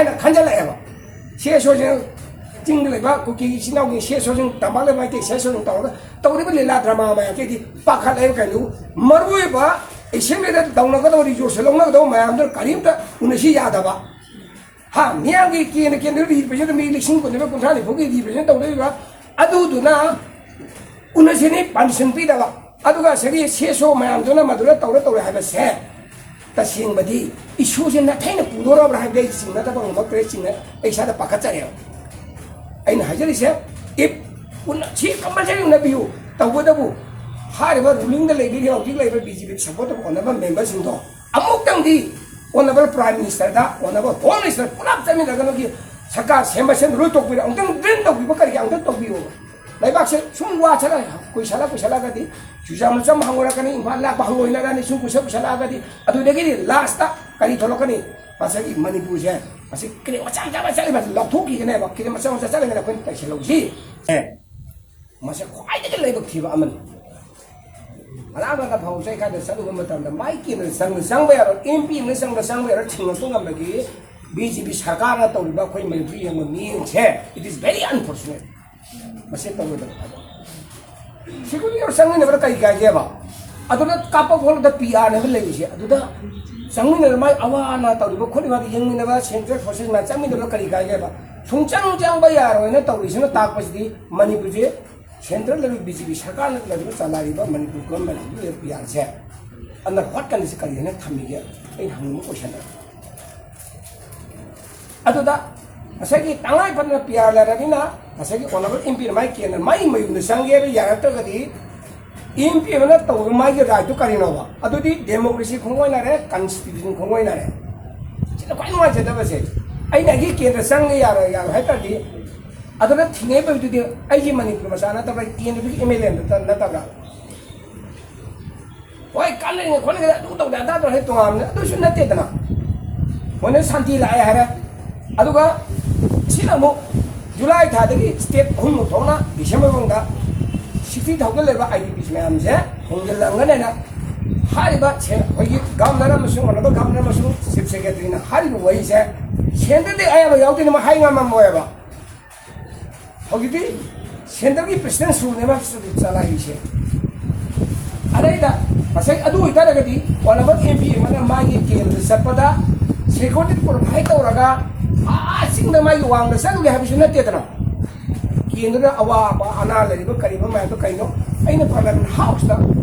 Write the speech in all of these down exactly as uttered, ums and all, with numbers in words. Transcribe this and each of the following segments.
ꯍꯥꯏꯅ ꯈꯟꯖꯜꯂꯛꯑꯦꯕ꯫ C S ꯑꯣꯁꯤꯡ, ꯆꯤꯡꯗ ꯂꯩꯕ ꯀꯨꯀꯤ ꯏꯆꯤꯟ ꯏꯅꯥꯎꯒꯤ ꯁꯤ ꯑꯦꯁ ꯑꯣꯁꯤꯡ, ꯇꯝꯄꯥꯛ ꯂꯩꯕ ꯃꯩꯇꯩ ꯁꯤ ꯑꯦꯁ ꯑꯣꯁꯤꯡ ꯇꯧꯔꯒ ꯇꯧꯔꯤꯕ ꯂꯤꯂꯥ ꯗ꯭ꯔꯃꯥ ꯃꯌꯥꯝꯁꯤꯗꯤ ꯄꯥꯈꯠꯂꯛꯑꯦꯕ꯫ ꯀꯩꯅꯣ, ꯃꯔꯨꯑꯣꯏꯕ ꯑꯦꯁꯦꯝꯕ꯭ꯂꯤꯗ ꯇꯧꯅꯒꯗꯕ ꯔꯤꯁꯣꯔꯁ ꯂꯧꯅꯒꯗꯕ ꯃꯌꯥꯝꯗꯨꯅ ꯀꯔꯤꯝꯇ ꯎꯅꯁꯤ ꯌꯥꯗꯕ꯫ ꯍꯥ, ꯃꯤꯌꯥꯝꯒꯤ ꯀꯦꯟꯅ ꯀꯦꯟꯅ ꯔꯤꯄ꯭ꯔꯖꯦꯟ, ꯃꯤ ꯂꯤꯁꯤꯡ ꯀꯨꯟ, ꯀꯨꯟꯊ꯭ꯔꯥ ꯅꯤꯐꯨꯒꯤ ꯔꯤꯄ꯭ꯔꯖꯦꯟ ꯇꯧꯗꯣꯔꯤꯕ, ꯑꯗꯨꯗꯨꯅ ꯎꯅꯁꯤꯅꯤ ꯄꯥꯔꯃꯤꯁꯟ ꯄꯤꯗꯕ꯫ ꯑꯗꯨꯒ ꯉꯁꯥꯏꯒꯤ ꯁꯦꯁꯣ ꯃꯌꯥꯝꯗꯨꯅ ꯃꯗꯨꯗ ꯇꯧꯔ ꯇꯧꯔꯦ ꯍꯥꯏꯕꯁꯦ ꯇꯁꯦꯡꯕꯗꯤ ꯏꯁꯨꯁꯦ ꯅꯥꯊꯩꯅ ꯄꯨꯗꯣꯔꯕ꯭ꯔꯥ ꯍꯥꯏꯕꯗꯤ ꯑꯩ ꯆꯤꯡꯅꯗꯕ ꯉꯝꯃꯛꯇ꯭ꯔꯦ, ꯆꯤꯡꯅ ꯑꯩ ꯏꯁꯥꯗ ꯄꯥꯈꯠꯆꯔꯦꯕ꯫ ꯑꯩꯅ ꯍꯥꯏꯖꯔꯤꯁꯦ, if ꯎꯟꯅ-, ꯁꯤ ꯀꯝꯄꯜꯁꯔꯤ ꯎꯅꯕꯤꯌꯨ꯫ ꯇꯧꯕꯇꯕꯨ ꯍꯥꯏꯔꯤꯕ ꯔꯨꯂꯤꯡꯗ ꯂꯩꯕꯤꯔꯤ, ꯍꯧꯖꯤꯛ ꯂꯩꯔꯤꯕ ꯕꯤ ꯖꯦ ꯄꯤ ꯁꯄꯣꯔꯠ ꯇꯧꯕ ꯑꯣꯅꯔꯦꯕꯜ ꯃꯦꯝꯕꯔꯁꯤꯡꯗꯣ ꯑꯃꯨꯛꯇꯪꯗꯤ ꯑꯣꯅꯔꯦꯕꯜ ꯄ꯭ꯔꯥꯏꯝ ꯃꯤꯅꯤꯁꯇꯔꯗ, ꯑꯣꯅꯔꯦꯕꯜ ꯍꯣꯝ ꯃꯤꯅꯤꯁꯇꯔ ꯄꯨꯂꯞ ꯆꯠꯃꯤꯟꯅꯔꯒ ꯅꯣꯏꯒꯤ ꯁꯔꯀꯥꯔ ꯁꯦꯝꯕ ꯁꯦꯝꯗ ꯂꯣꯏ ꯇꯣꯛꯄꯤꯔꯣ, ꯑꯃꯨꯛꯇꯪ ꯗ꯭ꯔꯤꯜ ꯇꯧꯕꯤꯕ ꯀꯔꯤꯒꯤ ꯑꯃꯨꯛꯇꯪ ꯇꯧꯕꯤꯌꯣꯕ꯫ ꯂꯩꯕꯥꯛꯁꯦ ꯁꯨꯝ ꯋꯥꯁꯜꯂ ꯀꯨꯏꯁꯜꯂ ꯀꯨꯏꯁꯜꯂꯒꯗꯤ ꯆꯨꯔꯆꯥꯟꯄꯨꯔ ꯆꯪꯕ ꯍꯪꯉꯨꯔꯛꯀꯅꯤ, ꯏꯝꯐꯥꯜ ꯂꯥꯛꯄ ꯍꯪꯉꯣꯏꯅꯔꯅꯤ꯫ ꯁꯨꯝ ꯀꯨꯏꯁꯜ ꯀꯨꯏꯁꯜꯂꯛꯑꯒꯗꯤ ꯑꯗꯨꯗꯒꯤꯗꯤ ꯂꯥꯁꯇ ꯀꯔꯤ ꯊꯣꯛꯂꯛꯀꯅꯤ? ꯉꯁꯥꯏꯒꯤ ꯃꯅꯤꯄꯨꯔꯁꯦ ꯃꯁꯤ ꯀ꯭ꯔꯦꯛ ꯃꯆꯥ ꯃꯆꯥ ꯃꯆꯥ ꯂꯩꯕꯁꯦ ꯂꯧꯊꯣꯛꯈꯤꯒꯅꯦꯕ꯫ ꯀ꯭ꯔꯦꯛ ꯃꯆꯥ ꯃꯆꯥ ꯆꯠꯂꯒꯅ ꯑꯩꯈꯣꯏꯅ ꯇꯩꯁꯜꯍꯧꯁꯤ꯫ ꯑꯦ, ꯃꯁꯤ ꯈ꯭ꯋꯥꯏꯗꯒꯤ ꯂꯥꯏꯕꯛ ꯊꯤꯕ ꯑꯃꯅꯤ꯫ ꯃꯅꯥꯛ ꯅꯛꯅ ꯐꯧ ꯆꯩꯈꯥꯏꯗ ꯆꯠꯂꯨꯕ ꯃꯇꯝꯗ ꯃꯥꯏ ꯀꯦꯟꯗ꯭ꯔ ꯆꯪꯕ ꯆꯪꯕ ꯌꯥꯔꯣꯏ, ꯑꯦꯝ ꯄꯤ ꯑꯃꯅ ꯆꯪꯕ ꯆꯪꯕ ꯌꯥꯔꯣꯏ, ꯊꯤꯡꯉꯛꯄ ꯉꯝꯕꯒꯤ ꯕꯤ ꯖꯦ ꯄꯤ ꯁꯔꯀꯥꯔꯅ ꯇꯧꯔꯤꯕ ꯑꯩꯈꯣꯏ ꯃꯅꯤꯄꯨꯔ ꯌꯦꯡꯕ ꯃꯤꯠꯌꯦꯡꯁꯦ, it is very unfortunate꯫ ꯃꯁꯤ ꯇꯧꯔꯣꯏꯗꯕ ꯊꯕꯛ꯫ ꯁꯤꯀꯨꯂꯔ ꯆꯪꯃꯤꯟꯅꯕꯗ ꯀꯔꯤ ꯀꯥꯏꯒꯦꯕ? ꯑꯗꯨꯗ ꯀꯥꯞꯄ ꯈꯣꯠꯂꯗ ꯄꯤ ꯑꯥꯔꯅꯦꯕ ꯂꯩꯔꯤꯁꯦ꯫ ꯑꯗꯨꯗ ꯆꯪꯃꯤꯟꯅꯔ ꯃꯥꯏ ꯑꯋꯥ ꯑꯅꯥ ꯇꯧꯔꯤꯕ ꯈꯣꯠꯂꯤꯕ ꯌꯦꯡꯃꯤꯟꯅꯕ ꯁꯦꯟꯇ꯭ꯔꯦꯜ ꯐꯣꯔꯁꯦꯁꯅ ꯆꯪꯃꯤꯟꯅꯕꯗ ꯀꯔꯤ ꯀꯥꯏꯒꯦꯕ? ꯁꯨꯡꯆꯪ ꯆꯪꯕ ꯌꯥꯔꯣꯏꯅ ꯇꯧꯔꯤꯁꯤꯅ ꯇꯥꯛꯄꯁꯤꯗꯤ ꯃꯅꯤꯄꯨꯔꯁꯦ ꯁꯦꯟꯇ꯭ꯔꯦꯜ ꯂꯩꯕ ꯕꯤ ꯖꯦ ꯄꯤ ꯁꯔꯀꯥꯔꯅ ꯂꯩꯔꯤꯕ ꯆꯂꯥꯏꯔꯤꯕ ꯃꯅꯤꯄꯨꯔ ꯒꯣꯔꯃꯦꯟ ꯍꯧꯖꯤꯛ ꯂꯩꯔꯤꯕ ꯄꯤ ꯑꯥꯔꯁꯦ ꯑꯟꯗꯔ ꯍꯣꯠ ꯀꯟꯗꯤꯁꯟ ꯀꯔꯤ ꯍꯥꯏꯅ ꯊꯝꯃꯤꯒꯦ? ꯑꯩꯅ ꯍꯪꯅꯤꯡꯕ ꯀꯣꯏꯁꯟ꯫ ꯑꯗꯨꯗ ꯉꯁꯥꯏꯒꯤ ꯇꯉꯥꯏ ꯐꯗꯅ ꯄꯤ ꯑꯥꯔ ꯂꯩꯔꯕꯅꯤꯅ ꯉꯁꯥꯏꯒꯤ ꯑꯣꯅꯔꯦꯕꯜ ꯑꯦꯝ ꯄꯤꯅ ꯃꯥꯏ ꯀꯦꯟꯗ꯭ꯔ ꯃꯥꯏ ꯃꯌꯨꯝꯗ ꯆꯪꯒꯦ ꯍꯥꯏꯕ ꯌꯥꯔꯛꯇ꯭ꯔꯒꯗꯤ ꯑꯦꯝ ꯄꯤ ꯑꯃꯅ ꯇꯧꯕ ꯃꯥꯒꯤ ꯔꯥꯏꯠꯇꯨ ꯀꯔꯤꯅꯣꯕ? ꯑꯗꯨꯗꯤ ꯗꯦꯃꯣꯀ꯭ꯔꯦꯁꯤ ꯈꯣꯡ ꯑꯣꯏꯅꯔꯦ, ꯀꯟꯁꯇꯤꯇ꯭ꯌꯨꯁꯟ ꯈꯣꯡ ꯑꯣꯏꯅꯔꯦ꯫ ꯁꯤꯅ ꯈ꯭ꯋꯥꯏ ꯅꯨꯡꯉꯥꯏꯖꯗꯕꯁꯦ꯫ ꯑꯩꯅ ꯑꯩꯒꯤ ꯀꯦꯟꯗ꯭ꯔ ꯆꯪꯒꯦ ꯌꯥꯔꯣꯏ, ꯌꯥꯔꯣꯏ ꯍꯥꯏ ꯇꯥꯔꯗꯤ ꯑꯗꯨꯅ ꯊꯤꯡꯉꯛꯏꯕꯗꯨꯗꯤ ꯑꯩꯒꯤ ꯃꯅꯤꯄꯨꯔ ꯃꯆꯥ ꯅꯠꯇꯕ꯭ꯔꯥ, ꯀꯦꯟꯗ꯭ꯔꯗꯨꯒꯤ ꯑꯦꯝ ꯑꯦꯜ ꯑꯦ ꯅꯠꯇꯕ꯭ꯔꯥ? ꯍꯣꯏ, ꯀꯥꯟꯅꯔꯤꯉꯩ ꯈꯣꯠꯅꯔꯤꯉꯩ ꯑꯗꯨ ꯇꯧꯗꯦ ꯑꯗꯥ ꯇꯧꯔꯦ ꯇꯣꯉꯥꯟꯕꯅꯦ, ꯑꯗꯨꯁꯨ ꯅꯠꯇꯦꯗꯅ꯫ ꯃꯣꯏꯅ ꯁꯥꯟꯇꯤ ꯂꯥꯛꯑꯦ ꯍꯥꯏꯔꯦ, ꯑꯗꯨꯒ ꯁꯤꯅ ꯑꯃꯨꯛ ꯖꯨꯂꯥꯏ ꯊꯥꯗꯒꯤ ꯁ꯭ꯇꯦꯠ ꯑꯍꯨꯝꯃꯨꯛ ꯊꯣꯛꯅ ꯗꯤꯁꯦꯝꯕꯔ ꯐꯥꯎꯗ ꯁꯤꯛꯁꯇꯤ ꯊꯥꯎꯖꯟ ꯂꯩꯕ ꯑꯥꯏ ꯗꯤ ꯄꯤꯁ ꯃꯌꯥꯝꯁꯦ ꯍꯣꯡꯖꯤꯜꯂꯝꯒꯅꯦꯅ ꯍꯥꯏꯔꯤꯕ ꯁꯦ-, ꯑꯩꯈꯣꯏꯒꯤ ꯒꯚꯔꯅꯔ ꯑꯃꯁꯨꯡ ꯑꯣꯅꯔꯦꯕꯜ ꯒꯚꯔꯅꯔ ꯑꯃꯁꯨꯡ ꯆꯤꯐ ꯁꯦꯀ꯭ꯔꯦꯇꯔꯤꯅ ꯍꯥꯏꯔꯤꯕ ꯋꯥꯔꯤꯁꯦ ꯁꯦꯟꯇꯔꯗꯤ ꯑꯌꯥꯕ ꯌꯥꯎꯗꯣꯏꯅꯤ, ꯃꯥ ꯍꯥꯏ ꯉꯝꯃꯝꯃꯣꯏꯕ꯫ ꯍꯧꯖꯤꯛꯇꯤ ꯁꯦꯟꯇꯔꯒꯤ ꯄ꯭ꯔꯦꯁꯤꯗꯦꯟ ꯁꯨꯅꯦꯕ ꯆꯂꯥꯏꯔꯤꯁꯦ꯫ ꯑꯗꯩꯗ ꯉꯁꯥꯏ ꯑꯗꯨ ꯑꯣꯏꯇꯥꯔꯒꯗꯤ ꯑꯣꯅꯕꯜ ꯑꯦꯝ ꯄꯤ ꯑꯃꯅ ꯃꯥꯒꯤ ꯀꯦꯟꯗ꯭ꯔꯗ ꯆꯠꯄꯗ ꯁꯦꯀ꯭ꯌꯨꯔꯤꯇꯤ ꯄ꯭ꯔꯣꯚꯥꯏꯠ ꯇꯧꯔꯒ ꯑꯥ ꯆꯤꯡꯗ ꯃꯥꯒꯤ ꯋꯥꯡꯗ ꯆꯠꯂꯨꯒꯦ ꯍꯥꯏꯕꯁꯨ ꯅꯠꯇꯦꯗꯅ꯫ ꯀꯦꯟꯗ꯭ꯔꯗ ꯑꯋꯥꯕ ꯑꯅꯥ ꯂꯩꯔꯤꯕ ꯀꯔꯤꯕ ꯃꯌꯥꯝꯗꯣ ꯀꯩꯅꯣ, ꯑꯩꯅ ꯄꯥꯔꯂꯤꯌꯥꯃꯦꯟ ꯍꯥꯎꯁꯇ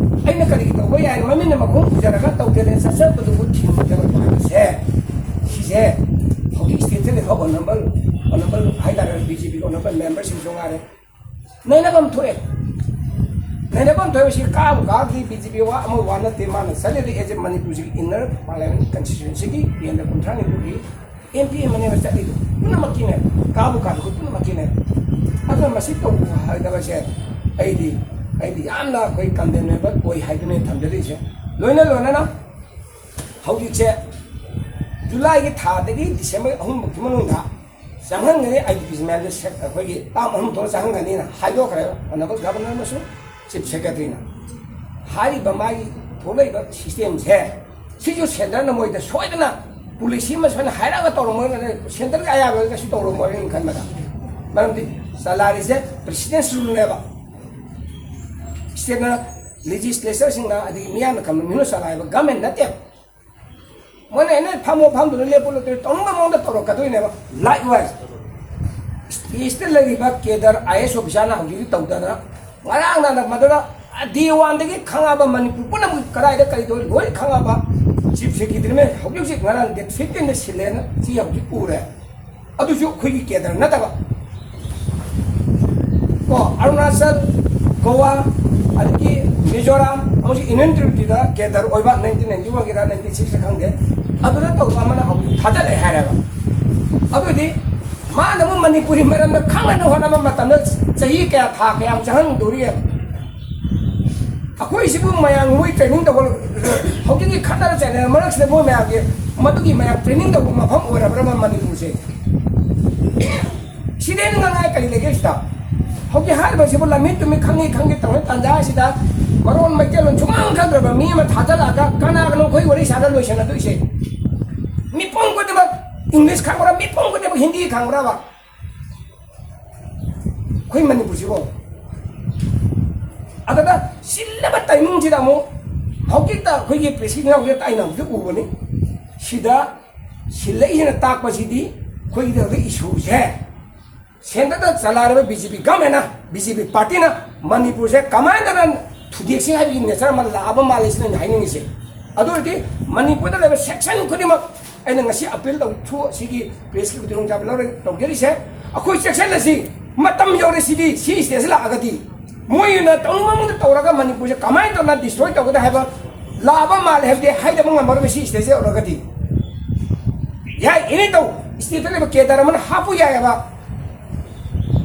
ꯑꯩꯅ ꯀꯔꯤ ꯇꯧꯕ ꯌꯥꯏ, ꯃꯃꯤꯠꯅ ꯃꯈꯣꯡ ꯎꯖꯔꯒ ꯇꯧꯖꯔꯦ ꯆꯠꯆꯕꯗꯨꯕꯨ ꯊꯤꯡꯕ ꯍꯥꯏꯕꯁꯦ, ꯁꯤꯁꯦ ꯍꯧꯖꯤꯛ ꯁ꯭ꯇꯦꯠꯇ ꯂꯩꯕ ꯑꯣꯅꯔꯦꯕꯜ, ꯑꯣꯅꯔꯦꯕꯜ ꯍꯥꯏꯇꯥꯔꯦ, ꯕꯤ ꯖꯦ ꯄꯤꯒꯤ ꯑꯣꯅꯔꯦꯕꯜ ꯃꯦꯝꯕꯔꯁꯤꯡꯁꯨ ꯉꯥꯏꯔꯦ, ꯅꯩꯅꯐꯝ ꯊꯣꯛꯑꯦ꯫ ꯅꯩꯅꯐꯝ ꯊꯣꯛꯑꯦ꯫ ꯁꯤ ꯀꯥꯕꯨ ꯀꯥꯕꯗꯤ ꯕꯤ ꯖꯦ ꯄꯤ ꯋꯥ ꯑꯃ ꯋꯥ ꯅꯠꯇꯦ, ꯃꯥꯅ ꯆꯠꯂꯤꯗꯤ ꯑꯦꯖꯦ ꯃꯅꯤꯄꯨꯔꯁꯤꯒꯤ ꯏꯟꯅꯔ ꯄꯥꯔꯂꯤꯌꯥꯃꯦꯟ ꯀꯟꯁꯇꯤꯇ꯭ꯌꯨꯟꯁꯤꯒꯤ ꯀꯦꯟꯗ꯭ꯔ ꯀꯨꯟꯊ꯭ꯔꯥ ꯅꯤꯊꯣꯏꯒꯤ ꯑꯦꯝ ꯄꯤ ꯑꯃꯅꯦꯕ ꯆꯠꯂꯤꯗꯣ, ꯄꯨꯝꯅꯃꯛꯀꯤꯅꯦ, ꯀꯥꯕꯨ ꯀꯥꯕ ꯑꯩꯈꯣꯏ ꯄꯨꯝꯅꯃꯛꯀꯤꯅꯦ꯫ ꯑꯗꯨꯅ ꯃꯁꯤ ꯇꯧꯕ ꯍꯥꯏꯗꯕꯁꯦ ꯑꯩꯗꯤ, ꯑꯩꯗꯤ ꯌꯥꯝꯅ ꯑꯩꯈꯣꯏ ꯀꯟꯗꯦꯅꯦꯕꯜ ꯑꯣꯏ ꯍꯥꯏꯗꯨꯅ ꯊꯝꯖꯔꯤꯁꯦ꯫ ꯂꯣꯏꯅ ꯂꯣꯏꯅꯅ ꯍꯧꯖꯤꯛꯁꯦ ꯖꯨꯂꯥꯏꯒꯤ ꯊꯥꯗꯒꯤ ꯗꯤꯁꯦꯝꯕꯔ ꯑꯍꯨꯝ ꯐꯥꯎꯒꯤ ꯃꯅꯨꯡꯗ ꯆꯪꯍꯟꯒꯅꯤ, ꯑꯥꯏ ꯗꯤ ꯄꯤ ꯁꯤ ꯃꯌꯥꯝꯁꯦ ꯁꯦ-, ꯑꯩꯈꯣꯏꯒꯤ ꯇꯥꯝ ꯑꯍꯨꯝ ꯊꯣꯛꯅ ꯆꯪꯍꯟꯒꯅꯤꯅ ꯍꯥꯏꯗꯣꯛꯈ꯭ꯔꯦꯕ ꯑꯣꯅꯔꯦꯕꯜ ꯒꯚꯔꯅꯔ ꯑꯃꯁꯨꯡ ꯆꯤꯐ ꯁꯦꯀ꯭ꯔꯦꯇꯔꯤꯅ꯫ ꯍꯥꯏꯔꯤꯕ ꯃꯥꯒꯤ ꯊꯣꯛꯂꯛꯏꯕ ꯁꯤꯁꯇꯦꯝꯁꯦ, ꯁꯤꯁꯨ ꯁꯦꯟꯇꯔꯅ ꯃꯣꯏꯗ ꯁꯣꯏꯗꯅ ꯄꯣꯂꯤꯁꯤ ꯑꯃ ꯁꯣꯏꯅ ꯍꯥꯏꯔꯛꯑꯒ ꯇꯧꯔꯝꯃꯣꯏꯅ, ꯁꯦꯟꯇꯔꯒꯤ ꯑꯌꯥꯕ ꯀꯩꯁꯨ ꯇꯧꯔꯝꯃꯣꯏꯅ ꯈꯟꯕꯗ, ꯃꯔꯝꯗꯤ ꯆꯂꯥꯏꯔꯤꯁꯦ ꯄ꯭ꯔꯦꯁꯤꯗꯦꯟꯁꯤꯌꯦꯜꯅꯦꯕ꯫ ꯁ꯭ꯇꯦꯠꯅ ꯂꯦꯖꯤꯁꯂꯦꯆꯔꯁꯤꯡꯅ ꯑꯗꯒꯤ ꯃꯤꯌꯥꯝꯅ ꯈꯟꯕ ꯃꯤꯍꯨꯠꯅ ꯆꯂꯥꯏꯕ ꯒꯃꯦꯟ ꯅꯠꯇꯦꯕ꯫ ꯃꯣꯏꯅ ꯑꯩꯅ ꯐꯝꯃꯣ ꯐꯝꯗꯨꯅ ꯂꯦꯞꯄꯨ ꯂꯦꯞꯇꯨꯅ ꯇꯧꯅꯤꯡꯕ ꯃꯑꯣꯡꯗ ꯇꯧꯔꯛꯀꯗꯣꯏꯅꯦꯕ꯫ ꯂꯥꯏꯛ ꯋꯥꯏꯁ ꯁ꯭ꯇꯦꯠꯇ ꯂꯩꯔꯤꯕ ꯀꯦꯗꯔ ꯑꯥꯏ ꯑꯦꯁ ꯑꯣꯐꯤꯁꯥꯔꯅ ꯍꯧꯖꯤꯛ ꯍꯧꯖꯤꯛ ꯇꯧꯗꯅ ꯉꯔꯥꯡ ꯅꯍꯥꯟꯗ ꯃꯗꯨꯗ ꯗꯦ ꯋꯥꯟꯗꯒꯤ ꯈꯪꯉꯕ ꯃꯅꯤꯄꯨꯔ ꯄꯨꯝꯅꯃꯛ ꯀꯗꯥꯏꯗ ꯀꯔꯤ ꯇꯧꯔꯤ ꯂꯣꯏ ꯈꯪꯉꯕ ꯆꯤꯐ ꯁꯦꯀ꯭ꯔꯦꯇꯔꯤꯅ ꯍꯧꯖꯤꯛ ꯍꯧꯖꯤꯛ ꯉꯔꯥꯡ ꯗꯦꯠ ꯐꯤꯐꯇꯤꯟꯗ ꯁꯤꯜꯂꯦꯅ ꯁꯤ ꯍꯧꯖꯤꯛ ꯎꯔꯦ꯫ ꯑꯗꯨꯁꯨ ꯑꯩꯈꯣꯏꯒꯤ ꯀꯦꯗꯔ ꯅꯠꯇꯕ꯫ ꯀꯣ, ꯑꯔꯨꯅꯥꯆꯜ, ꯒꯣꯋꯥ, ꯑꯗꯒꯤ ꯃꯤꯖꯣꯔꯥꯝ, ꯑꯃꯁꯨꯡ ꯌꯨꯅꯤꯌꯟ ꯇꯦꯔꯤꯇꯣꯔꯤꯗ ꯀꯦꯗꯔ ꯑꯣꯏꯕ ꯅꯥꯏꯟꯇꯤꯟ ꯅꯥꯏꯟꯇꯤ ꯋꯥꯟꯒꯤꯔ ꯅꯥꯏꯟꯇꯤꯟ ꯁꯤꯛꯁꯇ ꯈꯪꯗꯦ, ꯑꯗꯨꯗ ꯇꯧꯕ ꯑꯃꯅ ꯑꯃꯨꯛ ꯊꯥꯗꯠꯂꯦ ꯍꯥꯏꯔꯦꯕ꯫ ꯑꯗꯨꯗꯤ ꯃꯥꯅ ꯑꯃꯨꯛ ꯃꯅꯤꯄꯨꯔꯤ ꯃꯔꯝꯗ ꯈꯪꯅꯅꯕ ꯍꯣꯠꯅꯕ ꯃꯇꯝꯗ ꯆꯍꯤ ꯀꯌꯥ, ꯊꯥ ꯀꯌꯥꯝ ꯆꯪꯍꯟꯗꯣꯔꯤꯒꯦ? ꯑꯩꯈꯣꯏꯁꯤꯕꯨ ꯃꯌꯥꯝ ꯃꯣꯏ ꯇ꯭ꯔꯦꯅꯤꯡ ꯇꯧꯕ, ꯍꯧꯖꯤꯛꯀꯤ ꯈꯠꯅꯔ ꯆꯩꯅꯔ ꯃꯔꯛꯁꯤꯗ ꯃꯣꯏ ꯃꯌꯥꯝꯒꯤ, ꯃꯗꯨꯒꯤ ꯃꯌꯥꯝ ꯇ꯭ꯔꯦꯅꯤꯡ ꯇꯧꯕ ꯃꯐꯝ ꯑꯣꯏꯔꯕ꯭ꯔꯕ ꯃꯅꯤꯄꯨꯔꯁꯦ? ꯁꯤꯗꯩ ꯍꯦꯟꯅ ꯉꯥꯡꯉꯥꯏ ꯀꯔꯤ ꯂꯩꯒꯦ ꯁꯤꯗ? ꯍꯧꯖꯤꯛ ꯍꯥꯏꯔꯤꯕꯁꯤꯕꯨ ꯂꯝꯃꯤꯠ ꯇꯨꯃꯤꯠ ꯈꯪꯉꯤ ꯈꯪꯗꯦ ꯇꯧꯅ ꯇꯥꯟꯖꯥ ꯑꯁꯤꯗ ꯃꯔꯣꯟ ꯃꯩꯇꯩꯂꯣꯟ ꯁꯨꯡꯉꯥꯡ ꯈꯪꯗ꯭ꯔꯕ ꯃꯤ ꯑꯃ ꯊꯥꯖꯜꯂꯛꯑꯒ ꯀꯅꯥꯒꯅꯣ ꯑꯩꯈꯣꯏ ꯋꯥꯔꯤ ꯁꯥꯟꯅ ꯂꯣꯏꯁꯟꯅꯗꯣꯏꯁꯦ? ꯃꯤꯄꯨꯝ ꯈꯨꯗꯤꯡꯃꯛ English ꯈꯪꯕ꯭ꯔꯥ? ꯃꯤꯄꯨꯝ ꯈꯨꯗꯤꯡꯃꯛ ꯍꯤꯟꯗꯤ ꯈꯪꯕ꯭ꯔꯕ? ꯑꯩꯈꯣꯏ ꯃꯅꯤꯄꯨꯔꯁꯤꯕꯣ? ꯑꯗꯨꯗ ꯁꯤꯜꯂꯕ timing ꯁꯤꯗ ꯑꯃꯨꯛ ꯍꯧꯖꯤꯛꯇ ꯑꯩꯈꯣꯏꯒꯤ press ꯀꯤ ꯍꯧꯖꯤꯛꯇ ꯑꯩꯅ ꯍꯧꯖꯤꯛ ꯎꯕꯅꯤ꯫ ꯁꯤꯗ ꯁꯤꯜꯂꯛꯏꯁꯤꯅ ꯇꯥꯛꯄꯁꯤꯗꯤ ꯑꯩꯈꯣꯏꯒꯤ ꯍꯧꯖꯤꯛ issue ꯁꯦ, centre ꯗ ꯆꯂꯥꯏꯔꯕ B J P government ꯅ, B J P party ꯅ ꯃꯅꯤꯄꯨꯔꯁꯦ ꯀꯃꯥꯏꯅ ꯇꯧꯅ ꯊꯨꯗꯦꯛꯁꯤ ꯍꯥꯏꯕꯒꯤ nature ꯑꯃ ꯂꯥꯛꯑꯕ ꯃꯥꯜꯂꯦ ꯁꯤꯅ ꯑꯩꯅ ꯍꯥꯏꯅꯤꯡꯉꯤꯁꯦ꯫ ꯑꯗꯨ ꯑꯣꯏꯔꯗꯤ ꯃꯅꯤꯄꯨꯔꯗ ꯂꯩꯕ section ꯈꯨꯗꯤꯡꯃꯛ ꯑꯩꯅ ꯉꯁꯤ appeal ꯇꯧ-, ꯊ꯭ꯔꯨ ꯁꯤꯒꯤ press ꯀꯤ ꯈꯨꯗꯣꯡꯆꯥꯕ ꯂꯧꯔ ꯇꯧꯖꯔꯤꯁꯦ꯫ ꯑꯩꯈꯣꯏ section ꯑꯁꯤ ꯃꯇꯝ ꯌꯧꯔꯦ, ꯁꯤꯗꯤ ꯁꯤ stage ꯂꯥꯛꯑꯒꯗꯤ ꯃꯣꯏꯅ ꯇꯧꯅꯤꯡꯕ ꯃꯑꯣꯡꯗ ꯇꯧꯔꯒ ꯃꯅꯤꯄꯨꯔꯁꯦ ꯀꯃꯥꯏꯅ ꯇꯧꯅ destroy ꯇꯧꯒꯗ ꯍꯥꯏꯕ ꯂꯥꯛꯑꯕ ꯃꯥꯜꯂꯦ ꯍꯥꯏꯕꯗꯤ ꯍꯥꯏꯗꯕ ꯉꯝꯃꯔꯣꯏ ꯁꯤ stage ꯌꯧꯔꯒꯗꯤ꯫ ꯌꯥꯏ, any ꯇꯧ, state ꯇ ꯂꯩꯕ cadre ꯑꯃꯅ ꯍꯥꯞꯄꯨ ꯌꯥꯏꯑꯕ꯫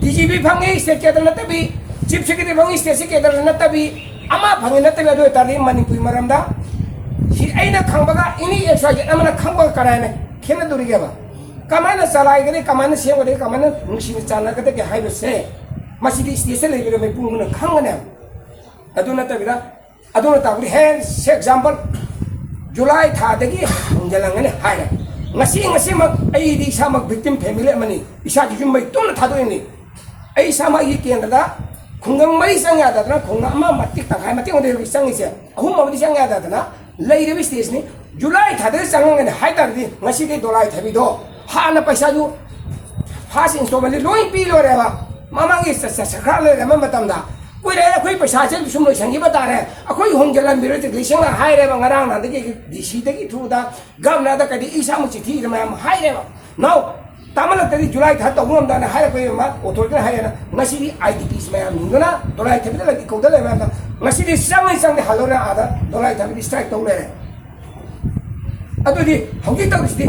D G P ꯐꯪꯉꯤ state cadre ꯅꯠꯇꯕꯤ, Chief Secretary ꯐꯪꯉꯤ state ꯁꯤ cadre ꯅꯠꯇꯕꯤ, ꯑꯃ ꯐꯪꯉꯤ ꯅꯠꯇꯕꯤ, ꯑꯗꯨ ꯑꯣꯏꯇꯥꯔꯗꯤ ꯃꯅꯤꯄꯨꯔꯤ ꯃꯔꯝꯗ ꯁꯤ ꯑꯩꯅ ꯈꯪꯕꯒ any X Y Z ꯑꯃꯅ ꯈꯪꯕꯒ ꯀꯔꯥꯏꯅ ꯈꯦꯠꯅꯗꯣꯔꯤꯒꯦꯕ? ꯀꯃꯥꯏꯅ ꯆꯂꯥꯏꯒꯅꯤ, ꯀꯃꯥꯏꯅ ꯁꯦꯝꯒꯗꯒꯦ, ꯀꯃꯥꯏꯅ ꯅꯨꯡꯁꯤꯅ ꯆꯥꯟꯅꯒꯗꯒꯦ ꯍꯥꯏꯕꯁꯦ ꯃꯁꯤꯗꯤ state ꯇ ꯂꯩꯕꯤꯔꯕ ꯃꯤꯄꯨꯝꯗꯨꯅ ꯈꯪꯒꯅꯦꯕ꯫ ꯑꯗꯨ ꯅꯠꯇꯕꯤꯗ, ꯑꯗꯨꯅ ꯇꯥꯛꯄꯗꯤ ꯍꯌꯦꯡ say example, July ꯊꯥꯗꯒꯤ ꯍꯣꯡꯖꯤꯜꯂꯝꯒꯅꯤ ꯍꯥꯏꯔꯦ꯫ ꯉꯁꯤ, ꯉꯁꯤꯃꯛ ꯑꯩꯗꯤ ꯏꯁꯥꯃꯛ victim family ꯑꯃꯅꯤ, ꯏꯁꯥꯒꯤ ꯌꯨꯝ ꯃꯩ ꯇꯨꯝꯅ ꯊꯥꯗꯣꯛꯏꯅꯤ꯫ ꯑꯩ ꯏꯁꯥꯃꯛ ꯑꯩꯒꯤ ꯀꯦꯟꯗ꯭ꯔꯗ ꯈꯨꯡꯒꯪ ꯃꯔꯤ ꯆꯪ ꯌꯥꯗꯗꯅ, ꯈꯨꯡꯒꯪ ꯑꯃ ꯃꯇꯤꯛ ꯇꯪꯈꯥꯏ ꯃꯇꯦꯛ ꯑꯃꯗꯤ ꯍꯧꯖꯤꯛ ꯆꯪꯉꯤꯁꯦ, ꯑꯍꯨꯝ ꯑꯃꯗꯤ ꯆꯪ ꯌꯥꯗꯗꯅ ꯂꯩꯔꯤꯕ stage ꯅꯤ꯫ July ꯊꯥꯗꯒꯤ ꯆꯪꯉꯝꯒꯅꯤ ꯍꯥꯏ ꯇꯥꯔꯗꯤ ꯉꯁꯤꯗꯤ ꯗꯣꯂꯥꯏ ꯊꯥꯕꯤꯗꯣ ꯍꯥꯟꯅ ꯄꯩꯁꯥꯗꯨ first installment ꯗꯤ ꯂꯣꯏ ꯄꯤ ꯂꯣꯏꯔꯦꯕ꯫ ꯃꯃꯥꯡꯒꯤ ꯆ-, ꯆ-, ꯆꯠꯈ꯭ꯔ ꯂꯩꯔꯝꯕ ꯃꯇꯝꯗ ꯀꯨꯏꯔꯦ, ꯑꯩꯈꯣꯏ ꯄꯩꯁꯥꯁꯦ ꯁꯨꯝ ꯂꯣꯏꯁꯤꯟꯈꯤꯕ ꯇꯥꯔꯦ꯫ ꯑꯩꯈꯣꯏ ꯍꯣꯡꯖꯤꯜꯂꯝꯕꯤꯔꯣꯏ ꯆꯤꯡꯂꯩꯁꯤꯡꯅ ꯍꯥꯏꯔꯦꯕ, ꯉꯔꯥꯡ ꯅꯍꯥꯟꯗꯒꯤ D C ꯗꯒꯤ ꯊ꯭ꯔꯨꯗ ꯒꯚꯔꯅꯔꯗ ꯀꯩꯗꯤ ꯏꯁꯥꯃꯛ ꯆꯤꯊꯤ ꯏꯔ ꯃꯌꯥꯝ ꯍꯥꯏꯔꯦꯕ꯫ ꯅꯥꯎ, ꯇꯥꯃꯜꯂꯛꯇꯗꯤ ꯖꯨꯂꯥꯏ ꯊꯥ ꯇꯧꯕ ꯉꯝꯗꯅ ꯍꯥꯏꯔꯛꯄ ꯑꯃ ꯑꯣꯊꯣꯔꯤꯇꯤꯅ ꯍꯥꯏꯔꯦꯅ ꯉꯁꯤꯗꯤ I D Ps ꯃꯌꯥꯝꯁꯤꯡꯗꯨꯅ ꯗꯣꯂꯥꯏ ꯊꯥꯕꯤꯗ ꯂꯩ ꯀꯧꯗ ꯂꯩꯕ ꯃꯌꯥꯝꯗ ꯉꯁꯤꯗꯤ ꯆꯪꯉꯤ ꯆꯪꯗꯦ ꯍꯜꯂꯣꯅ ꯑꯥꯗ ꯗꯣꯂꯥꯏ ꯊꯥꯕꯤꯗ strike ꯇꯧ ꯂꯩꯔꯦ꯫ ꯑꯗꯨꯗꯤ ꯍꯧꯖꯤꯛ ꯇꯧꯔꯤꯁꯤꯗꯤ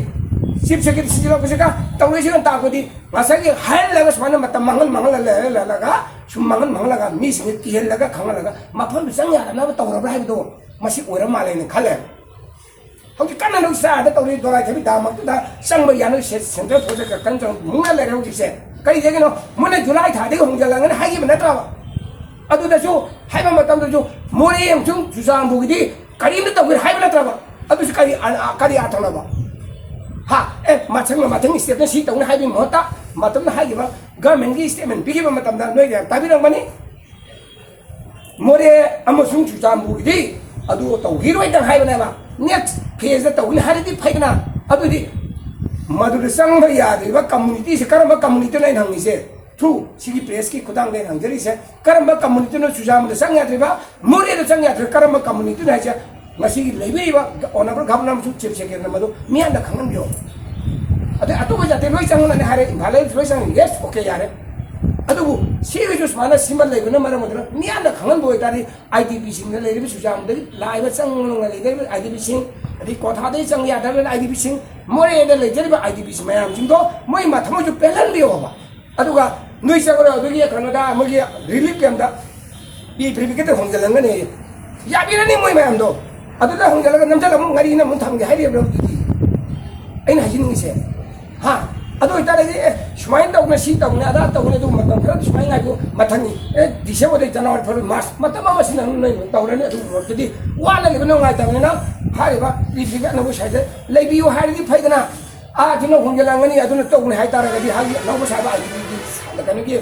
Chief Secretary ꯁꯤꯖꯤꯜꯂꯛꯄꯁꯤꯒ ꯇꯧꯔꯤꯁꯤꯒ ꯇꯥꯛꯄꯗꯤ ꯉꯁꯥꯏꯒꯤ ꯍꯥꯏꯍꯜꯂꯒ ꯁꯨꯃꯥꯏꯅ ꯃꯇꯝ ꯃꯥꯡꯍꯟ ꯃꯥꯡꯍꯜꯂ ꯂꯩꯍꯜꯂꯒ ꯁꯨꯝ ꯃꯥꯡꯍꯟ ꯃꯥꯡꯍꯜꯂꯒ ꯃꯤꯁꯤꯡꯁꯦ ꯀꯤꯍꯜꯂꯒ ꯈꯪꯍꯜꯂꯒ ꯃꯐꯝꯗꯨ ꯆꯪ ꯌꯥꯗꯅꯕ ꯇꯧꯔꯕ꯭ꯔꯥ ꯍꯥꯏꯕꯗꯣ ꯃꯁꯤ ꯑꯣꯏꯔ ꯃꯥꯜꯂꯦꯅ ꯈꯜꯂꯦ꯫ ꯍꯧꯖꯤꯛ ꯀꯟꯅ ꯅꯨꯡꯁꯥꯗ ꯇꯧꯔꯤ ꯗꯣꯂꯥꯏ ꯊꯕꯤ ꯗꯥꯝꯃꯛꯇꯨꯗ ꯆꯪꯕ ꯌꯥꯅꯕ ꯁꯦ-, central force ꯀ ꯀꯟꯅ ꯆꯪ ꯃꯨꯛꯅ ꯂꯩꯔꯦ ꯍꯧꯖꯤꯛꯁꯦ꯫ ꯀꯔꯤꯗꯒꯤꯅꯣ? ꯃꯣꯏꯅ ꯖꯨꯂꯥꯏ ꯊꯥꯗꯒꯤ ꯍꯣꯡꯖꯤꯜꯂꯛꯑꯒꯅꯤ ꯍꯥꯏꯈꯤꯕ ꯅꯠꯇ꯭ꯔꯕ? ꯑꯗꯨꯗꯁꯨ ꯍꯥꯏꯕ ꯃꯇꯝꯗꯁꯨ ꯃꯣꯔꯦ ꯑꯃꯁꯨꯡ ꯆꯨꯔꯆꯥꯟꯄꯨꯔꯒꯤꯗꯤ ꯀꯔꯤꯝꯇ ꯇꯧꯒꯦ ꯍꯥꯏꯕ ꯅꯠꯇ꯭ꯔꯕ? ꯑꯗꯨꯁꯨ ꯀꯔꯤ ꯑ-, ꯑ-, ꯀꯔꯤ ꯑꯥꯊꯅꯣꯕ? ꯍꯥ? ꯑꯦ, ꯃꯊꯪ ꯃꯊꯪ ꯁ꯭ꯇꯦꯞꯅ ꯁꯤ ꯇꯧꯅꯤ ꯍꯥꯏꯕꯒꯤ ꯃꯍꯨꯠꯇ ꯃꯇꯝꯅ ꯍꯥꯏꯈꯤꯕ ꯒꯚꯔꯟꯃꯦꯟꯠꯀꯤ ꯁ꯭ꯇꯦꯠꯃꯦꯟꯠ ꯄꯤꯈꯤꯕ ꯃꯇꯝꯗ ꯅꯣꯏ ꯌꯥꯝ ꯇꯥꯕꯤꯔꯝꯒꯅꯤ꯫ ꯃꯣꯔꯦ ꯑꯃꯁꯨꯡ ꯆꯨꯔꯆꯥꯟꯄꯨꯔꯒꯤꯗꯤ ꯑꯗꯨ ꯇꯧꯈꯤꯔꯣꯏꯗꯪ ꯍꯥꯏꯕꯅꯦꯕ꯫ ꯅꯦꯛꯁ ꯐꯦꯖꯇ ꯇꯧꯒꯅꯤ ꯍꯥꯏꯔꯗꯤ ꯐꯩꯗꯅ꯫ ꯑꯗꯨꯗꯤ ꯃꯗꯨꯗ ꯆꯪꯕ ꯌꯥꯗ꯭ꯔꯤꯕ ꯀꯝꯃꯨꯅꯤꯇꯤꯁꯦ ꯀꯔꯝꯕ ꯀꯝꯃꯨꯅꯤꯇꯤꯅꯣ ꯑꯩꯅ ꯍꯪꯉꯤꯁꯦ? ꯊ꯭ꯔꯨ ꯁꯤꯒꯤ ꯄ꯭ꯔꯦꯁꯀꯤ ꯈꯨꯊꯥꯡꯗ ꯑꯩꯅ ꯍꯪꯖꯔꯤꯁꯦ, ꯀꯔꯝꯕ ꯀꯝꯃꯨꯅꯤꯇꯤꯅꯣ ꯆꯨꯔꯆꯥꯟꯄꯨꯔꯗ ꯆꯪ ꯌꯥꯗ꯭ꯔꯤꯕ, ꯃꯣꯔꯦꯗ ꯆꯪ ꯌꯥꯗ꯭ꯔꯤꯕ ꯀꯔꯝꯕ ꯀꯝꯃꯨꯅꯤꯇꯤꯅꯣ ꯍꯥꯏꯁꯦ? ꯉꯁꯤꯒꯤ ꯂꯩꯕꯤꯔꯤꯕ ꯑꯣꯅꯔꯦꯕꯜ ꯒꯚꯔꯅꯔ ꯑꯃꯁꯨꯡ ꯆꯤꯐ ꯁꯦꯀ꯭ꯔꯦꯇꯔꯤꯅ ꯃꯗꯨ ꯃꯤꯌꯥꯝꯗ ꯈꯪꯍꯟꯕꯤꯌꯣ꯫ ꯑꯗꯩ ꯑꯇꯣꯞꯄ ꯖꯥꯇꯤ ꯂꯣꯏ ꯆꯪꯍꯜꯂꯅꯤ ꯍꯥꯏꯔꯦ, ꯏꯝꯐꯥꯜꯗ ꯂꯣꯏ ꯆꯪꯉꯦ, ꯌꯦꯁ, ꯑꯣꯀꯦ, ꯌꯥꯔꯦ꯫ ꯑꯗꯨꯕꯨ ꯁꯤꯒꯤꯁꯨ ꯁꯨꯃꯥꯏꯅ ꯁꯤꯝꯕꯜ ꯂꯩꯕꯅ ꯃꯔꯝ ꯑꯣꯏꯗꯨꯅ ꯃꯤꯌꯥꯝꯅ ꯈꯪꯍꯟꯕ ꯑꯣꯏꯇꯥꯔꯗꯤ, ꯑꯥꯏ ꯗꯤ ꯄꯤꯁꯤꯡꯅ ꯂꯩꯔꯤꯕ ꯆꯨꯔꯆꯥꯟꯄꯨꯔꯗꯒꯤ ꯂꯥꯛꯏꯕ ꯆꯪꯂꯒ ꯂꯩꯖꯔꯤꯕ ꯑꯥꯏ ꯗꯤ ꯄꯤꯁꯤꯡ, ꯑꯗꯩ ꯀ꯭ꯋꯥꯊꯥꯗꯒꯤ ꯆꯪꯕ ꯌꯥꯗ꯭ꯔꯕ ꯑꯥꯏ ꯗꯤ ꯄꯤꯁꯤꯡ, ꯃꯣꯔꯦꯗ ꯂꯩꯖꯔꯤꯕ ꯑꯥꯏ ꯗꯤ ꯄꯤꯁꯤ ꯃꯌꯥꯝꯁꯤꯡꯗꯣ ꯃꯣꯏ ꯃꯊꯃꯣꯏꯁꯨ ꯄꯦꯜꯍꯟꯕꯤꯌꯣꯕ꯫ ꯑꯗꯨꯒ ꯅꯣꯏ ꯆꯠꯂꯣ ꯑꯗꯨꯒꯤ ꯀꯩꯅꯣꯗ ꯃꯣꯏꯒꯤ ꯔꯤꯂꯤꯐ ꯀꯦꯝꯞꯇ ꯄꯤ ꯐꯤꯐꯇꯤꯟꯗ ꯍꯣꯡꯖꯤꯜꯂꯝꯒꯅꯤ꯫ ꯌꯥꯕꯤꯔꯅꯤ ꯃꯣꯏ ꯃꯌꯥꯝꯗꯣ꯫ ꯑꯗꯨꯗ ꯍꯣꯡꯖꯤꯜꯂꯒ ꯅꯝꯁꯤꯜꯂꯒ ꯑꯃꯨꯛ ꯉꯥꯔꯤꯅ ꯑꯃꯨꯛ ꯊꯝꯒꯦ ꯍꯥꯏꯔꯤꯕ꯭ꯔꯣ ꯑꯗꯨꯗꯤ? ꯑꯩꯅ ꯍꯥꯏꯖꯅꯤꯡꯉꯤꯁꯦ꯫ ꯍꯥ? ꯑꯗꯨ ꯑꯣꯏꯇꯥꯔꯗꯤ, ꯑꯦ, ꯁꯨꯃꯥꯏꯅ ꯇꯧꯅ, ꯁꯤ ꯇꯧꯅ, ꯑꯗꯥ ꯇꯧꯅ, ꯑꯗꯨ ꯃꯇꯝ ꯈꯔ ꯁꯨꯃꯥꯏꯅ ꯉꯥꯏꯈꯣ, ꯃꯊꯪꯒꯤ, ꯑꯦ, ꯗꯤꯁꯦꯝꯕꯔꯗꯒꯤ ꯖꯅꯋꯥꯔꯤ, ꯐꯦꯕ꯭ꯔꯨꯋꯥꯔꯤ, ꯃꯥꯔꯆ, ꯃꯇꯝ ꯑꯃ ꯁꯤꯟꯅ ꯅꯣꯏ ꯇꯧꯔꯅꯤ꯫ ꯑꯗꯨꯒꯨꯝꯕꯗꯨꯗꯤ ꯋꯥꯅ ꯂꯩꯕ ꯅꯨꯡꯉꯥꯏꯇꯕꯅꯤꯅ, ꯍꯥꯏꯔꯤꯕ ꯄꯤ ꯐꯤꯐꯇꯤꯟ ꯑꯅꯧꯕ ꯁ꯭ꯋꯥꯏꯗ ꯂꯩꯕꯤꯌꯨ ꯍꯥꯏꯔꯗꯤ ꯐꯩꯗꯅ꯫ ꯑꯥ, ꯑꯗꯨꯅ ꯍꯣꯡꯖꯤꯜꯂꯝꯒꯅꯤ, ꯑꯗꯨꯅ ꯇꯧꯅꯤ ꯍꯥꯏꯇꯥꯔꯒꯗꯤ, ꯍꯥꯏꯗꯤ ꯑꯅꯧꯕ ꯁꯥꯕ ꯑꯥꯏ ꯗꯤ ꯄꯤꯒꯤ ꯀꯩꯅꯣꯒꯤ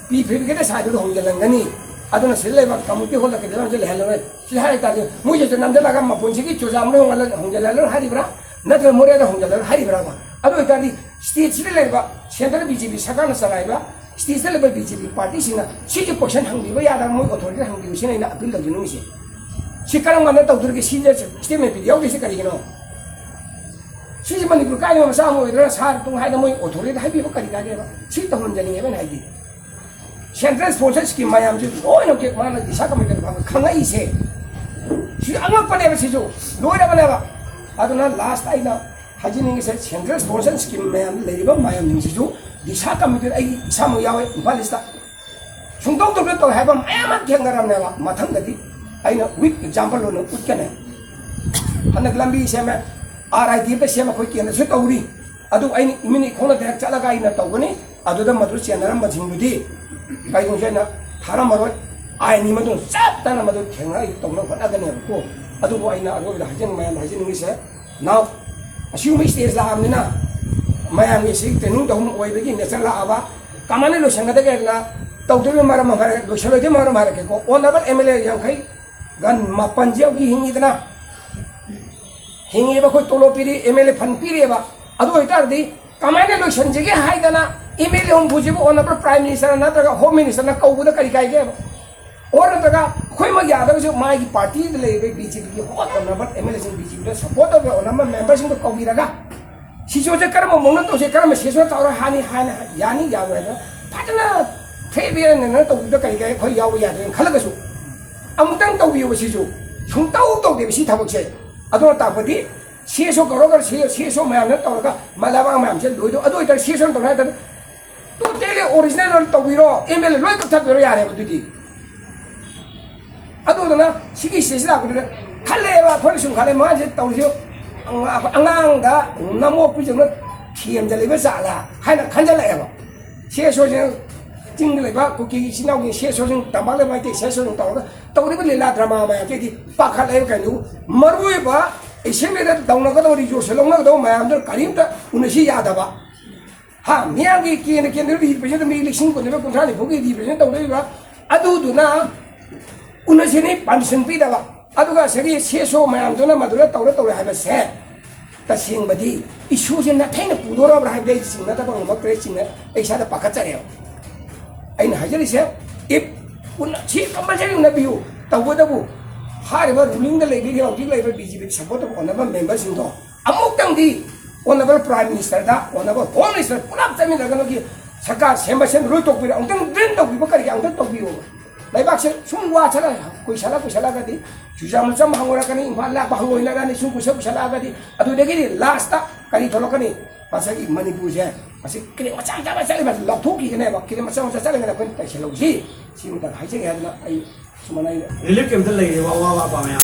ꯄꯤ ꯐꯤꯐꯇꯤꯟꯒꯤꯗ ꯁꯥꯏꯗꯨꯗ ꯍꯣꯡꯖꯤꯜꯂꯝꯒꯅꯤ꯫ ꯑꯗꯨꯅ ꯁꯤꯗ ꯂꯩꯕ ꯀꯝꯃꯨꯅꯤꯇꯤ ꯍꯣꯜꯗ ꯀꯩꯗꯧꯔ ꯍꯧꯖꯤꯛ ꯂꯩꯍꯜꯂꯔꯣꯏ꯫ ꯁꯤ ꯍꯥꯏ ꯇꯥꯔꯗꯤ ꯃꯣꯏꯁꯤꯁꯨ ꯅꯝꯁꯤꯜꯂꯒ ꯃꯄꯨꯟꯁꯤꯒꯤ ꯆꯨꯔꯆꯥꯟꯄꯨꯔꯗ ꯍꯣꯡꯍꯜꯂ-, ꯍꯣꯡꯖꯤꯜꯍꯜꯂꯔꯣꯏ ꯍꯥꯏꯔꯤꯕ꯭ꯔꯥ? ꯅꯠꯇ꯭ꯔꯒ ꯃꯣꯔꯦꯗ ꯍꯣꯡꯖꯤꯜꯂꯔꯣꯏ ꯍꯥꯏꯔꯤꯕ꯭ꯔꯥꯕ? ꯑꯗꯨ ꯑꯣꯏꯇꯥꯔꯗꯤ ꯁ꯭ꯇꯦꯠꯁꯤꯗ ꯂꯩꯔꯤꯕ ꯁꯦꯟꯇ꯭ꯔꯦꯜ ꯕꯤ ꯖꯦ ꯄꯤ ꯁꯔꯀꯥꯔꯅ ꯆꯂꯥꯏꯕ ꯁ꯭ꯇꯦꯠꯁꯤꯗ ꯂꯩꯕ ꯕꯤ ꯖꯦ ꯄꯤ ꯄꯥꯔꯇꯤꯁꯤꯡꯅ ꯁꯤꯒꯤ ꯀꯣꯏꯁꯟ ꯍꯪꯕꯤꯕ ꯌꯥꯗꯕ, ꯃꯣꯏ ꯑꯣꯊꯣꯔꯤꯇꯤꯗ ꯍꯪꯕꯤꯌꯨ ꯁꯤꯅ ꯑꯩꯅ ꯑꯄꯤꯜ ꯇꯧꯖꯅꯤꯡꯉꯤꯁꯦ꯫ ꯁꯤ ꯀꯔꯝ ꯀꯥꯟꯗ ꯇꯧꯗꯣꯔꯤꯒꯦ? ꯁꯤꯗ ꯁ꯭ꯇꯦꯠꯃꯦꯟ ꯄꯤꯕ ꯌꯥꯎꯗ꯭ꯔꯤꯁꯦ ꯀꯔꯤꯒꯤꯅꯣ? ꯁꯤꯁꯦ ꯃꯅꯤꯄꯨꯔ ꯀꯥꯏꯗꯅꯣ ꯃꯆꯥ ꯑꯃ ꯑꯣꯏꯒꯦꯔꯥ ꯁꯥꯔ ꯇꯨꯡ ꯍꯥꯏꯅ ꯃꯣꯏ ꯑꯣꯊꯣꯔꯤꯇꯤꯗ ꯍꯥꯏꯕꯤꯕ ꯀꯔꯤ ꯀꯥꯏꯒꯦꯕ? ꯁꯤ ꯇꯧꯍꯟꯖꯅꯤꯡꯉꯦꯕ ꯑꯩꯅ ꯍꯥꯏꯗꯤ꯫ ꯁꯦꯟꯇ꯭ꯔꯦꯜ ꯁ꯭ꯄꯣꯟꯁꯔ ꯁ꯭ꯀꯤꯝ ꯃꯌꯥꯝꯁꯤ ꯂꯣꯏꯅ ꯍꯧꯖꯤꯛ ꯃꯥꯅ ꯗꯤꯁꯥ ꯀꯃꯤꯇꯤꯅ ꯐꯪꯉꯛꯏꯁꯦ꯫ ꯁꯤ ꯑꯉꯛꯄꯅꯦꯕ, ꯁꯤꯁꯨ ꯂꯣꯏꯔꯕꯅꯦꯕ꯫ ꯑꯗꯨꯅ ꯂꯥꯁꯇ ꯑꯩꯅ ꯍꯥꯏꯖꯅꯤꯡꯉꯤꯁꯦ, ꯁꯦꯟꯇ꯭ꯔꯦꯜ ꯁ꯭ꯄꯣꯟꯁꯔ ꯁ꯭ꯀꯤꯝ ꯃꯌꯥꯝ ꯂꯩꯔꯤꯕ ꯃꯌꯥꯝꯁꯤꯡꯁꯤꯁꯨ ꯗꯤꯁꯥ ꯀꯃꯤꯇꯤ, ꯑꯩ ꯏꯁꯥꯃꯛ ꯌꯥꯎꯋꯦ ꯏꯝꯐꯥꯜ ꯏꯁꯇ, ꯁꯨꯡꯇꯧ ꯇꯧꯗꯅ ꯇꯧꯋꯦ ꯍꯥꯏꯕ ꯃꯌꯥꯝ ꯑꯃ ꯊꯦꯡꯅꯔꯝꯅꯦꯕ꯫ ꯃꯊꯪꯗꯗꯤ ꯑꯩꯅ ꯋꯤꯛ ꯑꯦꯛꯖꯥꯝꯄꯜ ꯑꯣꯏꯅ ꯎꯠꯀꯅꯤ꯫ ꯍꯟꯗꯛ ꯂꯝꯕꯤ ꯁꯦꯝꯃꯦ, ꯑꯥꯔ ꯑꯥꯏ ꯗꯤ ꯑꯦꯐꯇ ꯁꯦꯝꯃꯦ, ꯑꯩꯈꯣꯏ ꯀꯦꯟꯗ꯭ꯔꯁꯨ ꯇꯧꯔꯤ꯫ ꯑꯗꯨ ꯑꯩꯅ ꯏꯃꯤꯠꯅ ꯏꯈꯣꯡꯅ ꯗꯥꯏꯔꯦꯛ ꯆꯠꯂꯒ ꯑꯩꯅ ꯇꯧꯒꯅꯤ꯫ ꯑꯗꯨꯗ ꯃꯗꯨ ꯆꯦꯟꯅꯔꯝꯕꯁꯤꯡꯗꯨꯗꯤ ꯀꯩꯗꯧꯁꯦ ꯑꯩꯅ ꯊꯥꯔꯝꯃꯔꯣꯏ꯫ ꯑꯥꯏꯟꯒꯤ ꯃꯇꯨꯡ ꯆꯞ ꯆꯥꯅ ꯃꯗꯨ ꯊꯦꯡꯅ ꯑꯩ ꯇꯧꯅꯕ ꯍꯣꯠꯅꯒꯅꯦꯕꯀꯣ꯫ ꯑꯗꯨꯕꯨ ꯑꯩꯅ ꯑꯔꯣꯏꯕꯗ ꯍꯥꯏꯖꯅꯤꯡ-, ꯃꯌꯥꯝꯗ ꯍꯥꯏꯖꯅꯤꯡꯉꯤꯁꯦ, ꯅꯥꯎ, ꯑꯁꯤꯒꯨꯝꯕ ꯁ꯭ꯇꯦꯖ ꯂꯥꯛꯑꯕꯅꯤꯅ ꯃꯌꯥꯝꯒꯤ ꯁꯤ ꯇ꯭ꯔꯦꯅꯤꯡ ꯇꯧꯐꯝ ꯑꯣꯏꯕꯒꯤ ꯅꯦꯆꯔ ꯂꯥꯛꯑꯕ꯫ ꯀꯃꯥꯏꯅ ꯂꯣꯏꯁꯟꯒꯗꯒꯦ ꯍꯥꯏꯗꯅ ꯇꯧꯗꯣꯏꯕ ꯃꯔꯝ ꯑꯃ ꯍꯥꯏꯔꯒꯦ, ꯂꯣꯏꯁꯜꯂꯣꯏꯗꯣꯏꯕ ꯃꯔꯝ ꯍꯥꯏꯔꯛꯀꯦꯀꯣ꯫ ꯑꯣꯅꯔꯦꯕꯜ ꯑꯦꯝ ꯑꯦꯜ ꯑꯦ ꯌꯥꯡꯈꯩꯒ ꯃꯥꯄꯟꯁꯦ ꯍꯧꯖꯤꯛ ꯍꯤꯡꯉꯤꯗꯅ, ꯍꯤꯡꯉꯤꯕ ꯑꯩꯈꯣꯏ ꯇꯣꯂꯣꯞ ꯄꯤꯔꯤ, ꯑꯦꯝ ꯑꯦꯜ ꯑꯦ ꯐꯟ ꯄꯤꯔꯤꯑꯕ꯫ ꯑꯗꯨ ꯑꯣꯏꯇꯥꯔꯗꯤ ꯀꯃꯥꯏꯅ ꯂꯣꯏꯁꯟꯁꯤꯒꯦ ꯍꯥꯏꯗꯅ ꯑꯦꯝ ꯑꯦꯜ ꯑꯦ ꯍꯨꯝꯐꯨꯁꯤꯕꯨ ꯑꯣꯅꯔꯦꯕꯜ ꯄ꯭ꯔꯥꯏꯝ ꯃꯤꯅꯤꯁꯇꯔ ꯅꯠꯇ꯭ꯔꯒ ꯍꯣꯝ ꯃꯤꯅꯤꯁꯇꯔꯅ ꯀꯧꯕꯗ ꯀꯔꯤ ꯀꯥꯏꯒꯦꯕ? ꯑꯣꯔ ꯅꯠꯇ꯭ꯔꯒ ꯑꯩꯈꯣꯏꯃꯛ ꯌꯥꯗ꯭ꯔꯒꯁꯨ ꯃꯥꯒꯤ ꯄꯥꯔꯇꯤꯗ ꯂꯩꯔꯤꯕ ꯕꯤ ꯖꯦ ꯄꯤꯒꯤ ꯍꯣꯠꯅꯅꯕ ꯑꯦꯝ ꯑꯦꯜ ꯑꯦꯁꯤꯡ, ꯕꯤ ꯖꯦ ꯄꯤꯗ ꯁꯄꯣꯔꯠ ꯇꯧꯕ ꯑꯣꯅꯔꯦꯕꯜ ꯃꯦꯝꯕꯔꯁꯤꯡꯗꯣ ꯀꯧꯕꯤꯔꯒ ꯁꯤꯁꯨꯁꯦ ꯀꯔꯝꯕ ꯃꯑꯣꯡꯗ ꯇꯧꯁꯦ, ꯀꯔꯝꯕ ꯁꯦꯁꯟ ꯇꯧꯔ ꯍꯥꯅꯤ ꯍꯥꯏꯅ ꯌꯥꯅꯤ ꯌꯥꯔꯣꯏ ꯍꯥꯏꯗꯅ ꯐꯖꯅ ꯊꯦꯕꯤꯔꯅ ꯇꯧꯕꯤꯕꯗ ꯀꯔꯤ ꯀꯔꯤ ꯑꯩꯈꯣꯏ ꯌꯥꯎꯕ ꯌꯥꯗ꯭ꯔꯦꯅ ꯈꯜꯂꯒꯁꯨ ꯑꯃꯨꯛꯇꯪ ꯇꯧꯕꯤꯌꯨꯕ ꯁꯤꯁꯨ꯫ ꯁꯨꯡꯇꯧ ꯇꯧꯗꯦꯕ ꯁꯤ ꯊꯕꯛꯁꯦ꯫ ꯑꯗꯨꯅ ꯇꯥꯛꯄꯗꯤ ꯁꯤ ꯑꯦꯁ ꯑꯣ ꯀꯧꯔꯒ ꯁꯤ ꯑꯦꯁ ꯑꯣ ꯃꯌꯥꯝꯅ ꯇꯧꯔꯒ ꯃꯂꯥꯕꯥꯛ ꯃꯌꯥꯝꯁꯦ ꯂꯣꯏꯗꯣ꯫ ꯑꯗꯨ ꯑꯣꯏꯇꯥꯔꯗꯤ ꯁꯤ ꯑꯦꯁ ꯑꯣ ꯇꯧꯔꯦ ꯍꯥꯏꯔꯒ ꯇꯣꯇꯦꯂꯤ ꯑꯣꯔꯤꯖꯤꯅꯦꯜ ꯑꯣꯏꯅ ꯇꯧꯕꯤꯔꯣ, ꯑꯦꯝ ꯑꯦꯜ ꯑꯦ ꯂꯣꯏ ꯀꯛꯊꯠꯄꯤꯔꯣ ꯌꯥꯔꯦꯕ ꯑꯗꯨꯗꯤ꯫ ꯑꯗꯨꯗꯨꯅ ꯁꯤꯒꯤ ꯁꯤꯁꯤ ꯂꯥꯛꯄꯗꯨꯗ ꯈꯜꯂꯛꯑꯦꯕ, ꯑꯩꯈꯣꯏꯅ ꯁꯨꯝ ꯈꯜꯂꯦ, ꯃꯥꯁꯦ ꯇꯧꯔꯤꯁꯦ ꯑꯉ-, ꯑꯉꯥꯡꯗ ꯅꯝꯃꯣꯛꯄꯤꯁꯤꯡꯅ ꯊꯦꯝꯖꯜꯂꯤꯕ ꯖꯥꯠꯂꯥ ꯍꯥꯏꯅ ꯈꯟꯖꯜꯂꯛꯑꯦꯕ꯫ ꯁꯤ ꯑꯦꯁ ꯑꯣꯁꯤꯡ, ꯆꯤꯡꯗ ꯂꯩꯕ ꯀꯨꯀꯤ ꯏꯆꯤꯟ ꯏꯅꯥꯎꯒꯤ ꯁꯤ ꯑꯦꯁ ꯑꯣꯁꯤꯡ, ꯇꯝꯄꯥꯛ ꯂꯩꯕ ꯃꯩꯇꯩ ꯁꯤ ꯑꯦꯁ ꯑꯣꯁꯤꯡ ꯇꯧꯔꯒ ꯇꯧꯔꯤꯕ ꯂꯤꯂꯥ ꯗ꯭ꯔꯃꯥ ꯃꯌꯥꯝꯁꯤꯗꯤ ꯄꯥꯈꯠꯂꯛꯑꯦꯕ꯫ ꯀꯩꯅꯣ, ꯃꯔꯨ ꯑꯣꯏꯕ ꯑꯦꯁꯦꯝꯕ꯭ꯂꯤꯗ ꯇꯧꯅꯒꯗꯧꯕ, ꯔꯤꯁꯣꯔꯁ ꯂꯧꯅꯒꯗꯧꯕ ꯃꯌꯥꯝꯗꯨ ꯀꯔꯤꯝꯇ ꯎꯅꯁꯤ ꯌꯥꯗꯕ꯫ ꯍꯥ, ꯃꯤꯌꯥꯝꯒꯤ ꯀꯦꯟꯅ ꯀꯦꯟꯗ꯭ꯔ ꯔꯤꯄ꯭ꯔꯖꯦꯟ ꯃꯤ ꯂꯤꯁꯤꯡ ꯀꯨꯟ ꯀꯨꯟꯊ꯭ꯔꯥ ꯅꯤꯐꯨꯒꯤ ꯔꯤꯄ꯭ꯔꯖꯦꯟ ꯇꯧꯗꯣꯔꯤꯕ, ꯑꯗꯨꯗꯨꯅ ꯎꯅꯁꯤꯅꯤ ꯄꯥꯔꯃꯤꯁꯟ ꯄꯤꯗꯕ, ꯑꯗꯨꯒ ꯉꯁꯥꯏꯒꯤ ꯁꯤ ꯑꯦꯁ ꯑꯣ ꯃꯌꯥꯝꯗꯨꯅ ꯃꯗꯨꯗ ꯇꯧꯔ ꯇꯧꯔꯦ ꯍꯥꯏꯕꯁꯦ ꯇꯁꯦꯡꯕꯗꯤ ꯏꯁꯨꯁꯦ ꯅꯥꯊꯩꯅ ꯄꯨꯗꯣꯔꯕ꯭ꯔꯥ ꯍꯥꯏꯕꯗꯤ ꯑꯩ ꯆꯤꯡꯅꯗꯕ ꯉꯝꯃꯛꯇ꯭ꯔꯦ, ꯆꯤꯡꯅ ꯑꯩ ꯏꯁꯥꯗ ꯄꯥꯈꯠꯆꯔꯦꯕ꯫ ꯑꯩꯅ ꯍꯥꯏꯖꯔꯤꯁꯦ, ꯏꯐ ꯎꯟꯅ-, ꯁꯤ ꯀꯝꯄꯜꯁꯔꯤ ꯎꯅꯕꯤꯌꯨ꯫ ꯇꯧꯕꯇꯕꯨ ꯍꯥꯏꯔꯤꯕ ꯔꯨꯂꯤꯡꯗ ꯂꯩꯕꯤꯔꯤꯕ, ꯍꯧꯖꯤꯛ ꯂꯩꯔꯤꯕ ꯕꯤ ꯖꯦ ꯄꯤ ꯁꯄꯣꯔꯠ ꯇꯧꯕ ꯑꯣꯅꯔꯦꯕꯜ ꯃꯦꯝꯕꯔꯁꯤꯡꯗꯣ ꯑꯃꯨꯛꯇꯪꯗꯤ ꯑꯣꯅꯔꯦꯕꯜ ꯄ꯭ꯔꯥꯏꯝ ꯃꯤꯅꯤꯁꯇꯔꯗ, ꯑꯣꯅꯔꯦꯕꯜ ꯍꯣꯝ ꯃꯤꯅꯤꯁꯇꯔ ꯄꯨꯂꯞ ꯆꯠꯃꯤꯟꯅꯔꯒ ꯅꯣꯏꯒꯤ ꯁꯔꯀꯥꯔ ꯁꯦꯝꯕ ꯁꯦꯝꯕ ꯂꯣꯏ ꯇꯣꯛꯄꯤꯔꯣ, ꯑꯃꯨꯛꯇꯪ ꯗ꯭ꯔꯤꯜ ꯇꯧꯕꯤꯕ ꯀꯔꯤꯒꯤ ꯑꯃꯨꯛꯇꯪ ꯇꯧꯕꯤꯌꯣꯕ꯫ ꯂꯩꯕꯥꯛꯁꯦ ꯁꯨꯝ ꯋꯥꯁꯜꯂ, ꯀꯨꯏꯁꯜꯂ ꯀꯨꯏꯁꯜꯂꯛꯑꯒꯗꯤ ꯆꯨꯔꯆꯥꯟꯄꯨꯔ ꯆꯪꯕ ꯍꯪꯉꯨꯔꯛꯀꯅꯤ, ꯏꯝꯐꯥꯜ ꯂꯥꯛꯄ ꯍꯪꯉꯣꯏꯅꯔꯛꯑꯅꯤ, ꯁꯨꯝ ꯀꯨꯏꯁꯜ ꯀꯨꯏꯁꯜꯂꯛꯑꯒꯗꯤ ꯑꯗꯨꯗꯒꯤꯗꯤ ꯂꯥꯁꯇ ꯀꯔꯤ ꯊꯣꯛꯂꯛꯀꯅꯤ? ꯉꯁꯥꯏꯒꯤ ꯃꯅꯤꯄꯨꯔꯁꯦ ꯉꯁꯤ ꯀ꯭ꯔꯦꯛ ꯃꯆꯥ ꯃꯆꯥ ꯃꯆꯥ ꯆꯠꯂꯤꯕ ꯂꯧꯊꯣꯛꯈꯤꯒꯅꯦꯕ꯫ ꯀ꯭ꯔꯦꯛ ꯃꯆꯥ ꯃꯆꯥ ꯆꯠꯂꯤꯉꯩꯗ ꯑꯩꯈꯣꯏꯅ ꯇꯩꯁꯜꯍꯧꯁꯤ꯫ ꯁꯤ ꯑꯃꯇꯪ ꯍꯥꯏꯖꯒꯦ ꯍꯥꯏꯗꯅ ꯑꯩ ꯁꯨꯃꯥꯏꯅ ꯑꯩꯅ ꯔꯤꯂꯤꯐ ꯀꯦꯝꯞꯇ ꯂꯩꯔꯤꯕ ꯑꯋꯥ ꯑꯋꯥ ꯃꯌꯥꯝ